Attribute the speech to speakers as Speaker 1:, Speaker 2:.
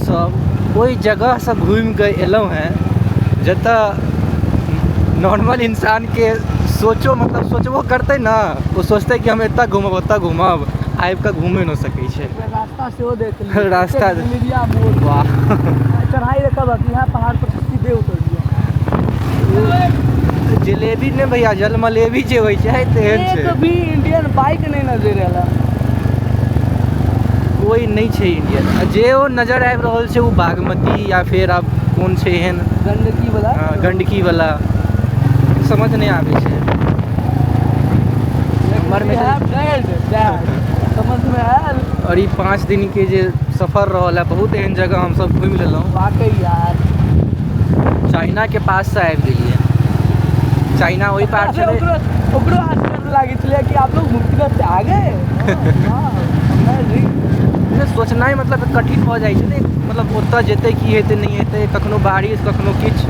Speaker 1: हमसब ओहि जगहसँ घुमिकऽ एलहुँ हेँ जतऽ नॉर्मल इंसानके सोचो मतलब सोचबो करतै ने ओ सोचतै कि हम एतऽ घूमब ओतऽ घूमब, आबिकऽ घूमे नहि सकै छै।
Speaker 2: रास्ता सेहो देख लियौ।
Speaker 1: रास्ता
Speaker 2: मिलिया मोड़।
Speaker 1: वाह,
Speaker 2: चढ़ाई देखब, यहाँ पहाड़ पर सीधे उतर लिअ।
Speaker 1: जलेबी ने भैया, जलमलेबी जे होइ छै तेहन
Speaker 2: एक
Speaker 1: छै।
Speaker 2: भी इंडियन बाइक नहीं नजर आयल।
Speaker 1: कोई नहि छै इंडियन, आ जे ओ नजर आबि रहल छै ओ बागमती या फेर आब कोन छै एहन
Speaker 2: गंडकी वाला।
Speaker 1: हँ, गंडकी वाला समझ नहि आबै छै हमर
Speaker 2: We have died that. समझ में आयल।
Speaker 1: और ई 5 दिनके जे सफर रहल है, बहुत एहन जगह हमसब घुमि लेलहुँ।
Speaker 2: वाकई यार।
Speaker 1: चाइनाके पाससँ आबि गेलियै, चाइना ओहि पार
Speaker 2: अरे
Speaker 1: छलै।
Speaker 2: ओकरो ओकरो आश्चर्य लागै छलै कि आप लोग मुक्तिनाथ से आ गए। हाँ, हाँ,
Speaker 1: से सोचनाइ मतलब कठिन भऽ जाइ छै ने, मतलब ओतऽ जेतै की हेतै नहि हेतै, कखनो बारिश, कखनो किछु।